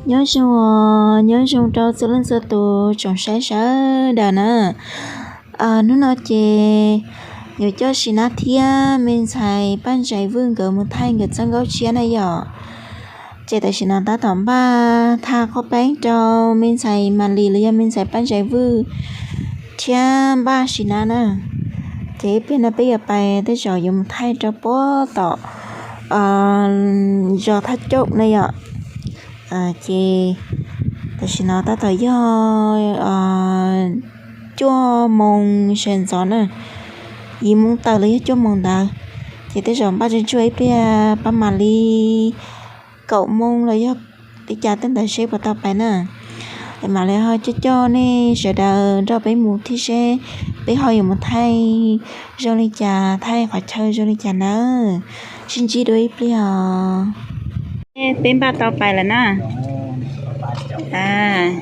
Nyob zoo, nyob zoo rau txhua leej txhua tus tsoom saib sawv daws na. Hnub no ces yuav coj Sis Nab thiab me ntxhais Paj Ntsais Vwj nkawd mus thaij nkawd txoj nkauj tshiab na yom. Ces tam sim no tab tom npaj thaj qhaub peeb rau me ntxhais Mas Lis los yog me ntxhais Paj Ntsais Vwj thiab npaj Sis Nab na. Ces ib pliag no peb yuav pais tej zaum yuav mus thaij rau puag tom zos Thaj Caum na yom. Ces tam sim no tab tom yog cuaj moos sawv ntxov na, yim moos tawm los yog cuaj moos ntawd. Ces tej zaum npaj tsuag tsuag ib pliag pab mam li kaum moos los yog li cas tej ntawd seb puas tau pais na. Es mam li ho coj coj nej sawv daws nrog peb mus thiab seb peb ho yuav mus thaij zoo li cas, thaij qhov chaw zoo li cas nawb. Sib ntsib dua ib pliag os. Peb npaj tau pais lawm na.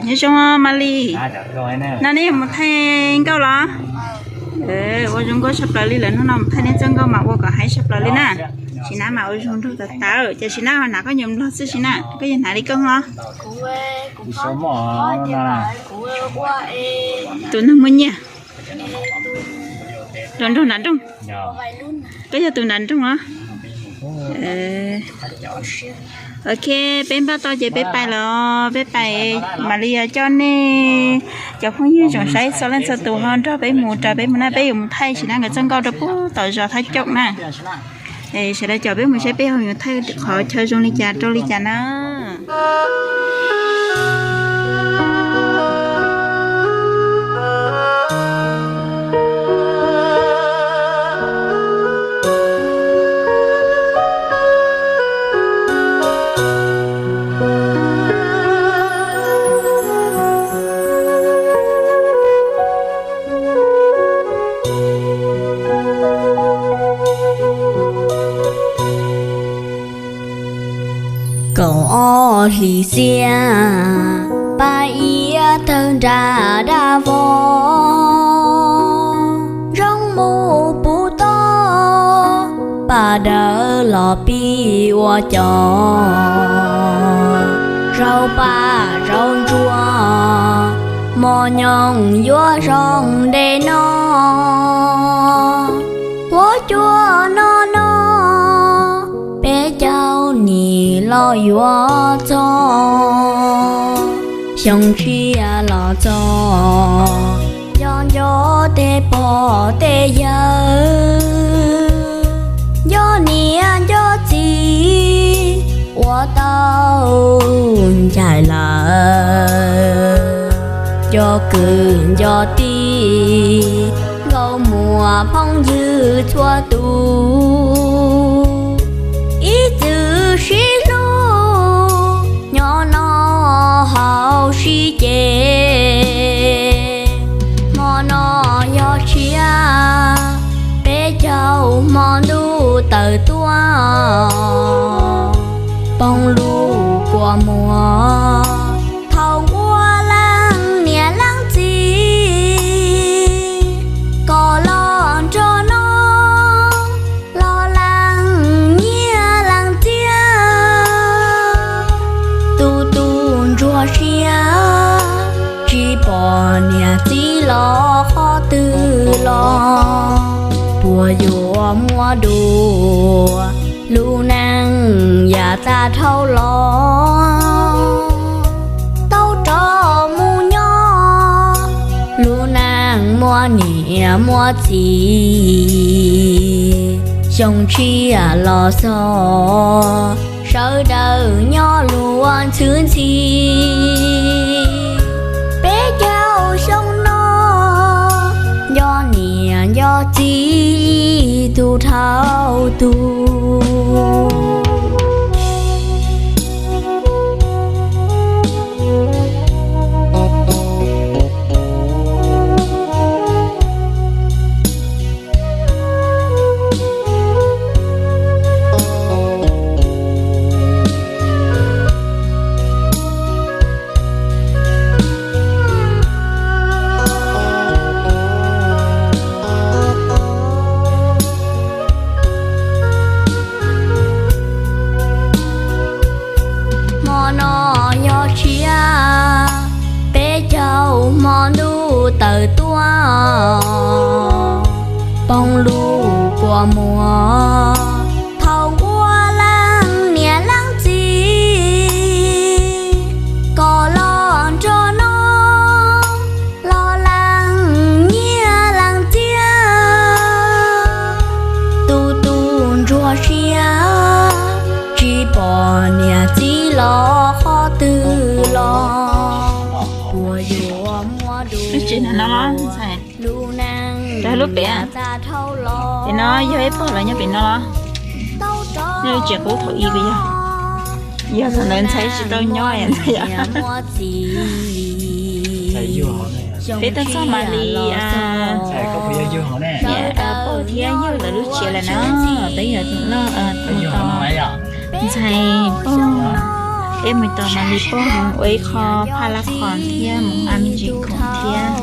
Nyob zoo Mas Lis, no nej yuav mus thaij nkauj los? Ua zoo nkauj tshaj plaws li lawm, hnub no mus thaij nej txoj nkauj mas ua kom haib tshaj plaws li na. Sis Nab mas ua zoo nraug tas tas, ces Sis Nab ho hnav koj nyuam nplog xwb Sis Nab, koj yuav hnav li koj los? Tus neeg muaj nyiaj, tus nraug nram nroog. Koj yog tus nram nroog los? Ok, peb npaj tau ces peb pais los, peb pais mam li coj nej cov phooj ywg tsoom saib txhua leej txhua tus ho nrog peb mus, raws peb mus na, peb yuav mus thaij Sis Nab nkawd txoj nkauj rau puag tom zos Thaj Caum na. Sawv daws caum peb mus saib peb ho yuav thaij qhov chaw zoo li cas rau li cas na. Kaum ob hlis xiab, paj iav tawg nra dab vog, zoo mus puv toj, paj dawb los pib ua cos, zaug paj zaug ntsuab, mos nyoos yuav zoo dej no. Huab cua no no, peb caug nim los yuav txog, xyoo tshiab los txog, nco nco tej pog tej yawg, nco niam nco txiv uas tau ncaim lawm, nco kwv nco tij, nkauj muam phooj ywg txhua tus, ib txwm sib hlub, nyob no haus sib ce. Hmo no yog tshiab, peb caug hmo ntuj tawm tuaj, poob lub kua muag, thaum nquag leej niam leej txiv, kom los nrog no, los leej nyiaj leej txiag, tu tu ntsuag siab, tsis pom niam txiv los qhov twg los, puas yuav muab dua, lub neej yav tag dhau los, tau rov mus nyob, lub neej muaj niam muaj txiv. Xyoo tshiab los xyoo, sawv daws nyob luag ntxhwb ntxhi. Peb caug xyoo no, nco niam nco txiv ib tug dhau tus. Hmo no yog tshiab, peb caug hmo ntuj tawm tuaj, poob lub kua muag. Thaum ua leej niam leej txiv, koj los nrog no, los leej nyiaj leej txiaj. Tu tu ntsuag siab, tsis pom niam txiv los qhov twg los. Puas yuav muab dua lub neej, lub pem. Pem no yog ib pog los nyob pem no los? Nyob lub tsev qub thaum ub yog, yog thaum ntawd ntxhais tsis tau nyob. Peb tuaj txog Malis niam pog thiab yawg lawv lub tsev lawm na. Peb yog tus loj mus tos ntxhais pog, peb mus tos Malis pog mus ua ib qho phaj lab qhos thiab mus nqa me ntsis khoom thiab.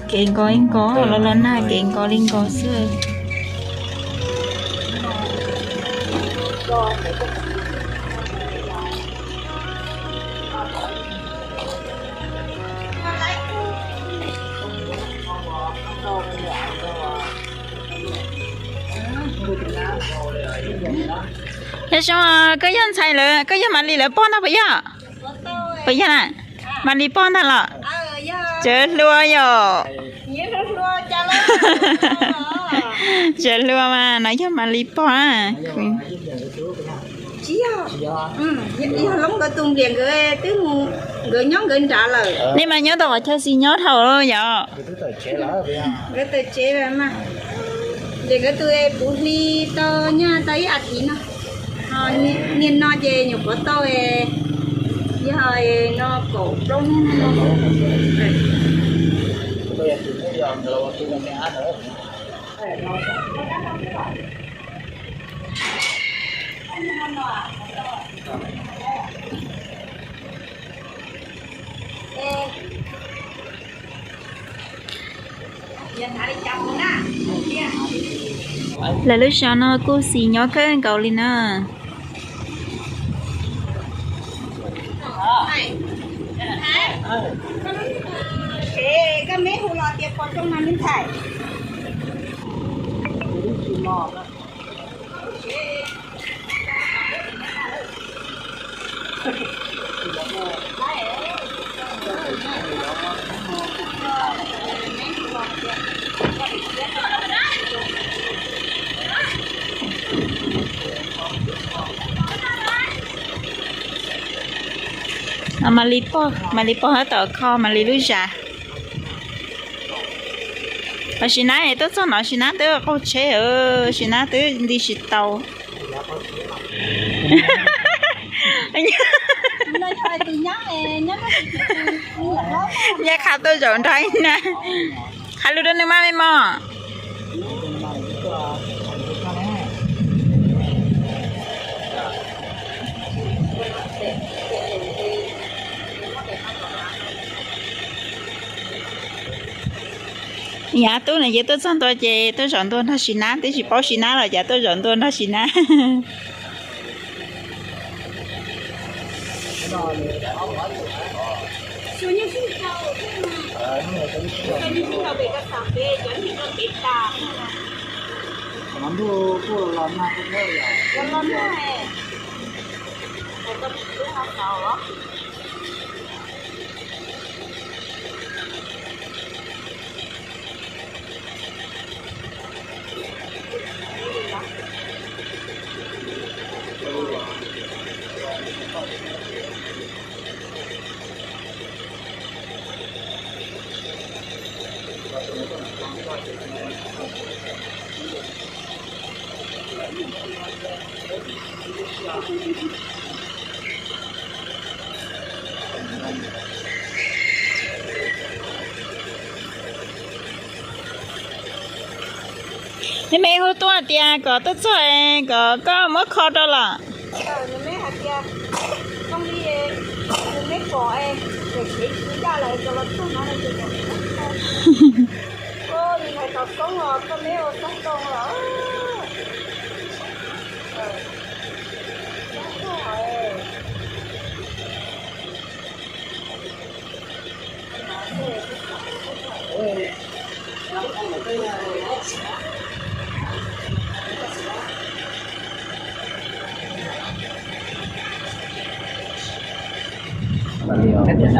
Kev nkaus li nkaus, los los nag kev nkaus li nkaus xwb. Yog zoo, koj yog ntxhais lawv, koj yog Malis lawv pog ntag puas yog? Puas yog na? Malis pog ntag los? Tseem hluas yom. Tseem hluas mas no yog Malis pog na. Tsis yog, yog Loob nkawd tus npliam nkawd twb mus, nkawd nyob nkawd nrad lawm. Nej mas nyob tau qhov chaw xis nyob dhau yom. Nkawd tawm tsev lawm mas. Ces nkawd tus puv hli tau nyaj tau ib as thiv no. Niaj no ces nyuam qhuav tau, yog no kaum plaub hnub no. Lawv lub zos no kuj xis nyob kawg nkaus li na. Malis pog, Malis pog tab tom kho Malis lub zas. Los Sis Nab tuaj txog no Sis Nab twb qaug tsheb, Sis Nab twb nti tsis tau. Nyab qha tuaj zaum nrog ib na. Qha lus rau nws mas me mos. Yav tub na ces tuaj txog ntua ces tuaj zaum ntua nrog Sis Nab, twb tsis paub Sis Nab los cas tuaj zaum ntua nrog Sis Nab. Me hu tuaj tias kom tuaj txog kom koj muab kho rau los.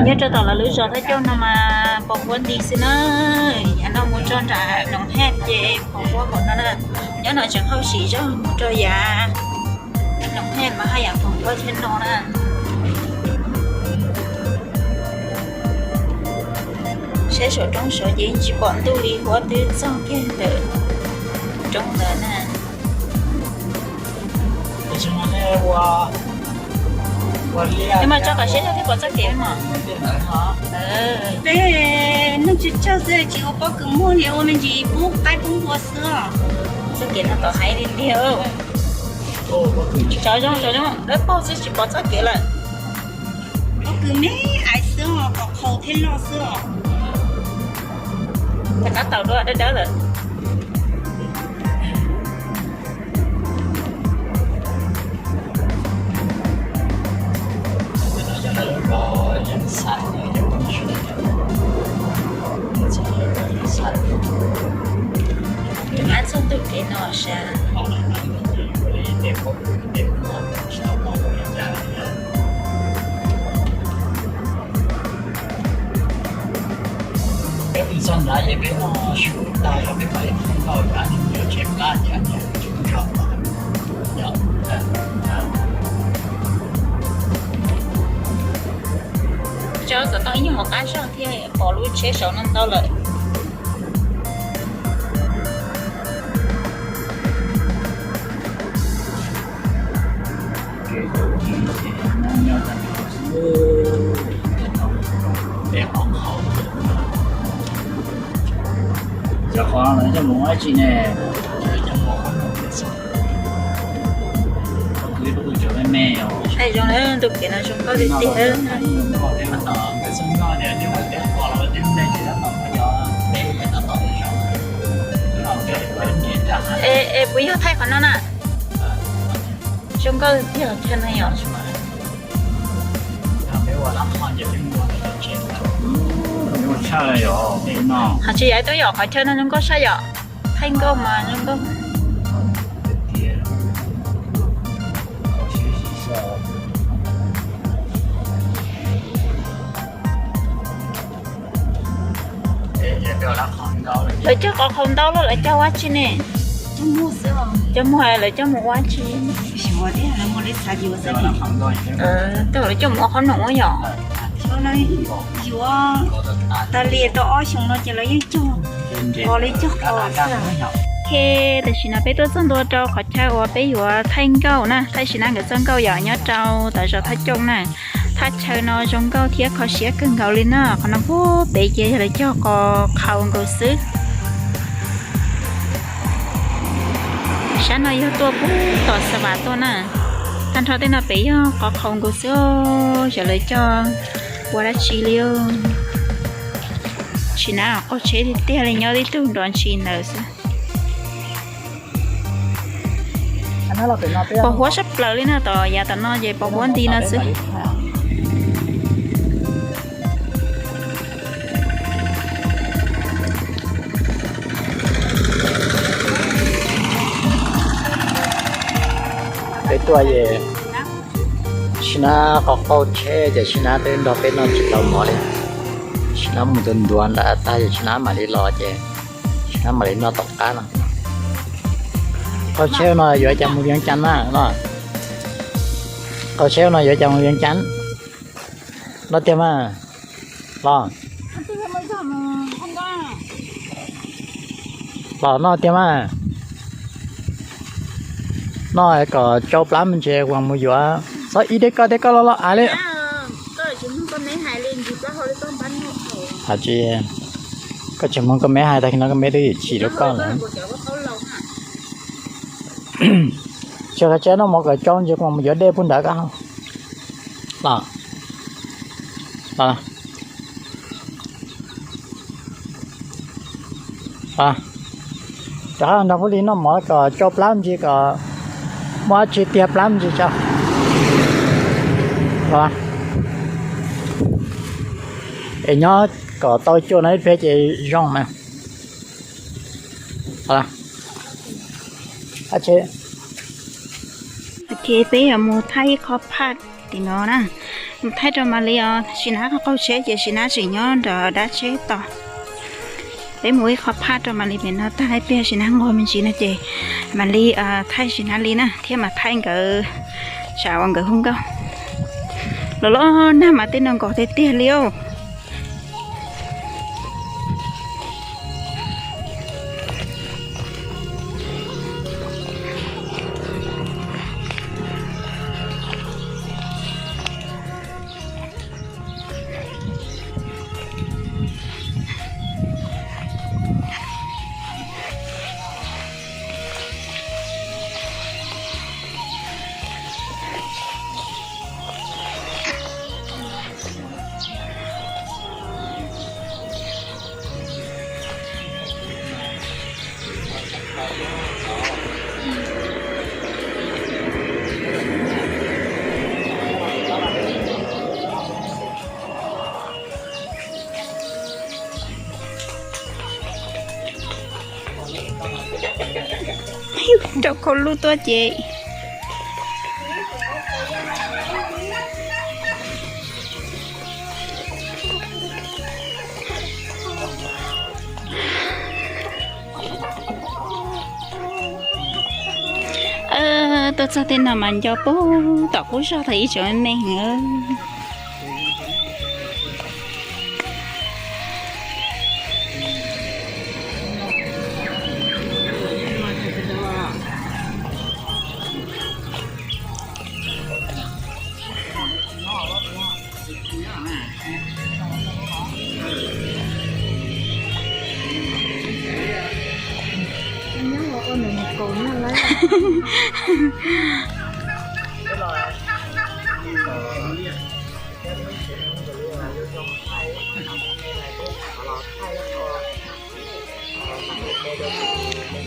Nyob rau tom lawv lub zos Thaj Caug no mas pos huab nti xwb na. Yav no mus rau nram Noov Haj ces pos huab npaum no na. Nyob no tseem hauj sim zog mus rau yav Noov Haj mas haj yam pos huab thiab no na. Saib saum roob saud ces tsis pom ntuj li, huab twb txog kiag ntawm roob ntawd na. Mas tso kom siab zog thiab pom txoj kev mog. Peb neeg tsawg tsawg xwb tsis ua pob kws muag li, ua me ntsis pub qaib pub npua xwb. Txoj kev no tau hais li tiag. Tso zoo, tso zoo, dawb paug xwb tsis pom txoj kev lawm. Pob kws me ais xwb os, qhov qhaus thiab loj xwb os. Rov qab taus dua dawb dawb lawm. Ab txog ntug kev no sas. Peb mus txog ntawd ces peb noj su tag yog peb mam li thauj nkauj, yuav tsheb plab ces nws tsis zoo. Tso kom tau ib nyuag hauv qab zog thiab pom lub tsheb saud no ntau lawm. Cov qhov no coj mus ua dab tsi ne? Cov me me os. Zoo, ntu kev no zoo nkauj tiag tiag. Es puas yog thaij qhov no na? Zoo nkauj tiag chaw no yom. Hos tsis yog tuaj yom, qhov chaw no zoo nkauj saj yom. Thaij nkauj mas zoo nkauj. Lawv cog qhov qhaus ntau los lawv cog ua dab tsi ne? Cog muag, lawv cog mus ua dab tsi? Tej zaum lawv cog mus ua qhob noom yom. Yuav tas li tau ob xyoos no ces lawv yeej cog, o li cog qhov xwb. Tam sim no peb tuaj txog ntua rau qhov chaw uas peb yuav thaij nkauj na, thaij sim na nkawd txoj nkauj yom, nyob rau tom zos Thaj Caug na. Thaj chaw no zoo nkauj thiab kho siab kawg nkaus li na, qhov no puag pem ces yog lawv cog qhov qhaus nkaus xwb. Sab no yog tuaj puag tom Xa Vam tuaj na, tag nrho tej no pem yog qhov qhaus nkaus xwb, xyov lawv cog ua dab tsi li. Sim na qaug tsheb tiag tiag li, nyob tib tug nrov ntshis ntawd xwb. Pos huab sab plaws li na, tom yav tom no ces pos huab nti no xwb. Peb tuaj es sim na qhov qaug tsheb ces sim na twb nrog peb noj tsis tau mov li. Sim na mus tus ntuav nram tag ces sim na mam li los ces sim na mam li noj tom qab no. Qaug tsheb no yuav cas mus Vias Cas na no. Qaug tsheb no yuav cas mus Vias Cas. Noj tiag mas. Los. Los noj tiag mas. Noj kom tsau plab me ntsis uas mus yuav. Txhob ib teb koj teb koj loj loj av li. Hais tsis, koj tsis mloog koj me hais, tag kis no koj me twb chim rau koj lawm. Tsis qhov tsev noj mov kom tsau ntsis kuv mam yuav dej pub ntawd ko. Los, los, rov qab nrog Pub Lis noj mov kom tsau plab ntsis kom muaj dab tsi tiag plab ntsis tso. Es nyob kom tau cuaj no ib pliag ces zoo na. Ok, peb yuav mus thaij ib qho phaj tim no na. Mus thaij rau Mas Lis os, Sis Nab qaug tsheb ces Sis Nab tseem nyob nram dab tsheb tos. Peb mus ib qho phaj rau Mas Lis pem no tag ib pliag Sis Nab nquag me ntsis no ces Mas Lis thaij Sis Nab li na thiab mas thaij nkawd tsam uas nkawd hu nkauj. Los loj nag mas tej no nkos tiag tiag li os. Rau khau lub tuaj ces tuaj txog tej no mas nco puag tom qub zog thaum ib tsoom me heev.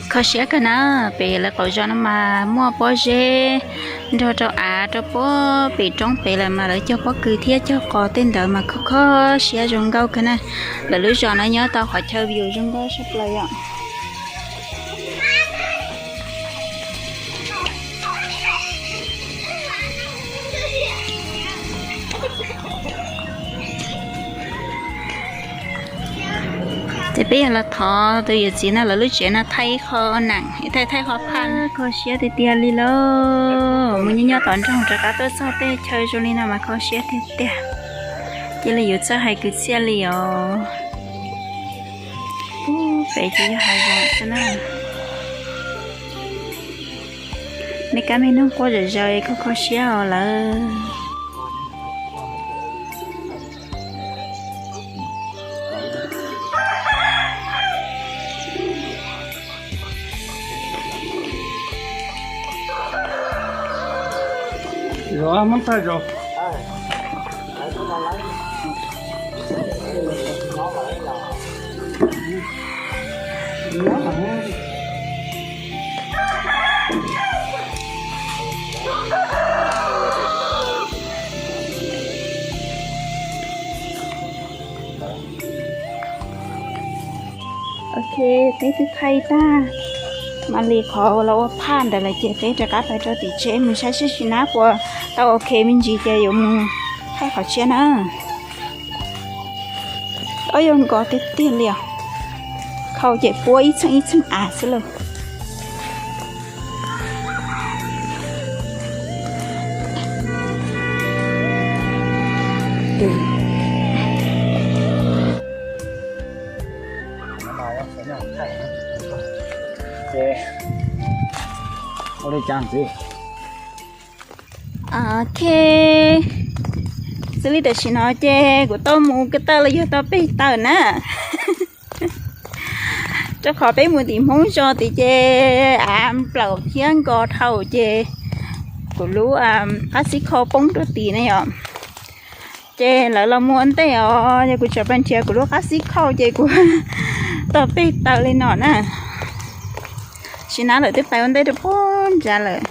Kho siab kawg na, pem lawv qaum zos no mas muaj pob zeb nrog rau av rau puag pem roob pem lawm mas lawv cog pob kws thiab cog qos tej ntawd mas kho kho siab zoo nkauj kawg na. Lawv lub zos no nyob tau qhov chaw view zoo nkauj tshaj plaws yom. Ces peb yog los thov tus yawm txiv no lawv lub tsev no thaij ib qho neem, thaij thaij qho phaj. Kho siab tiag tiag li lauj, mus nyob nyob tom nroog rov qab tuaj txog tej chaw zoo li no mas kho siab tiag tiag. Cia li yuav txawj hais kwv txhiaj li os. Pem ces yog hav zoov xwb na. Me kab me noog quaj zom zaws kho kho siab os lawm. Ok, peb twb thaij tag Mas Lis qhov uas los ua phaj ntawd lawm ces peb rov qab pais rau tim tsev mus saib seb Sis Nab puas tau ok me ntsis ces yuav mus thaij qhov tshiab na. Ob yog nkos tiag tiag li os. Khau ces puab ib txheej ib txheej av xwb lauj. Ok, xws li tam sim no ces kuv tau mus ko taw los yog tau peb tawm na. Rau qhov peb mus tim Hmoob zos tid ces av nplaum thiab nkos dhau ces kuv lub qab xib khau poob rau tid na yom. Ces lawv los mus ua ntej os, ces kuv tseem pais nrhiav kuv lub qab xib khau ces kuv tau peg taw li no na. Sim na lawv twb pais ua ntej rau pem ntsa lawm.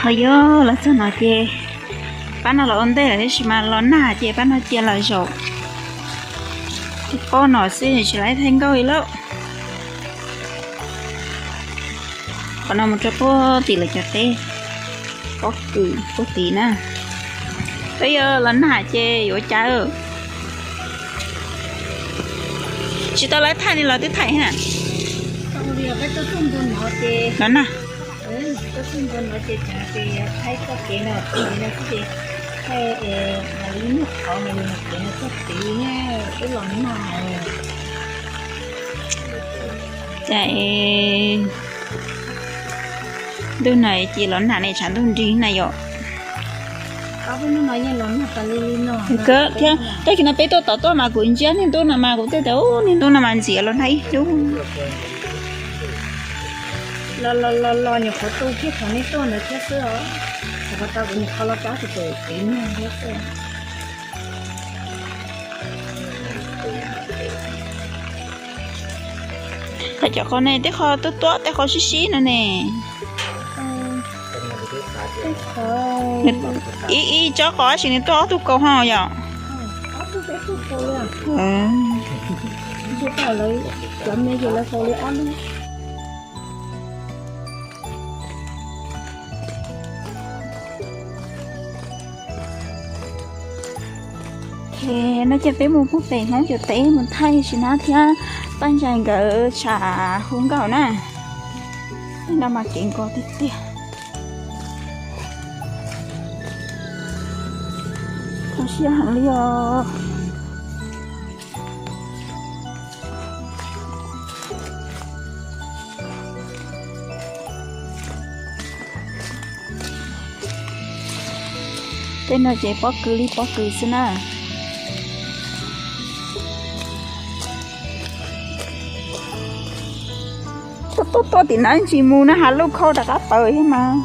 Ho yog los txog no ces pab no los ua ntej lawm tab sis mas los nag ces pab no cia los zaum pob no xwb tsis laib thaij nkauj li lauj. Qhov no mus rau puag tim lawv cov teb, pob kws puag tid na. Peb yog los nag ces yuav ua cas? Tsis tau laib thaij ne los twb thaij ha. Los nag. Cas ntuj no ces los nag ne, tshav ntuj nrig na yom. Thiab tag kis no peb tuaj tom tuaj mas kuv ntsia niag ntuj no mas kuv thiaj tias, niag ntuj no mas ntxias los nag ib hnub. Los los los nyuam qhuav tu kiag qhov nej tuaj ntawd thiab xwb os. Qhov tau kuv nyuam qhuav los kab tus tus kev nag thiab xwb. Qhov cov qhov ne tej qhov tuaj tuaj tej qhov sib sib no ne. Ib ib tsob qos tab sis nws tuaj ob tug kaus ho yom. Ces no ces peb mus puag pem Hmoob cov teb mus thaij Sim Nab thiab Paj Ntsais nkawd tshav hu nkauj na. No mas kev nkos tiag tiag. Kho siab heev li os. Tej no ces pob kws li pob kws xwb na. Tuaj tuaj tuaj tim no ntsis mus na, hav luj khau rov qab pawg thiab mas.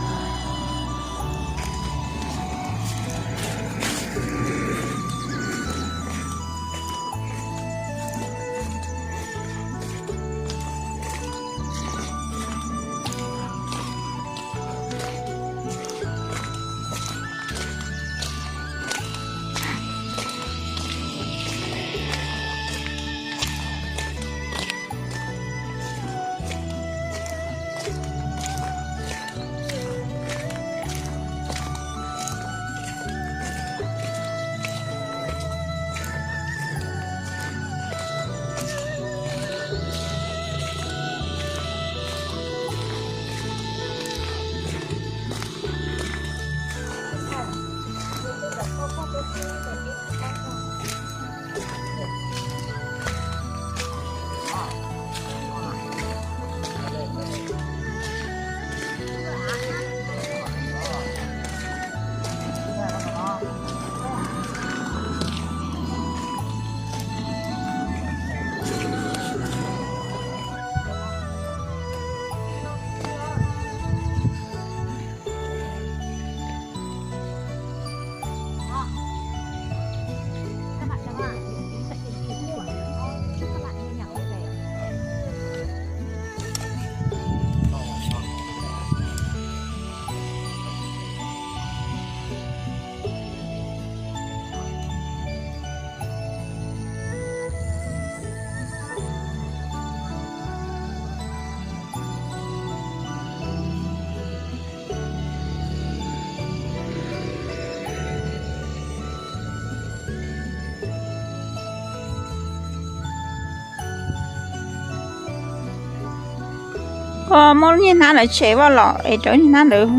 Koj muab lub niag hnab ntawd tshem vaj los es rau niag hnab ntawd.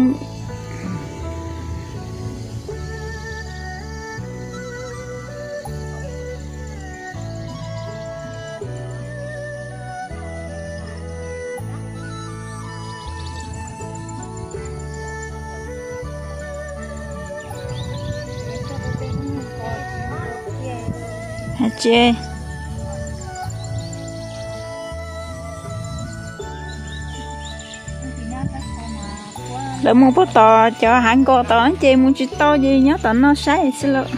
Tsis, lawv mus puag tom cov hav nkos tod ces mus tsis tau ces nyob tom no saib xwb lauj.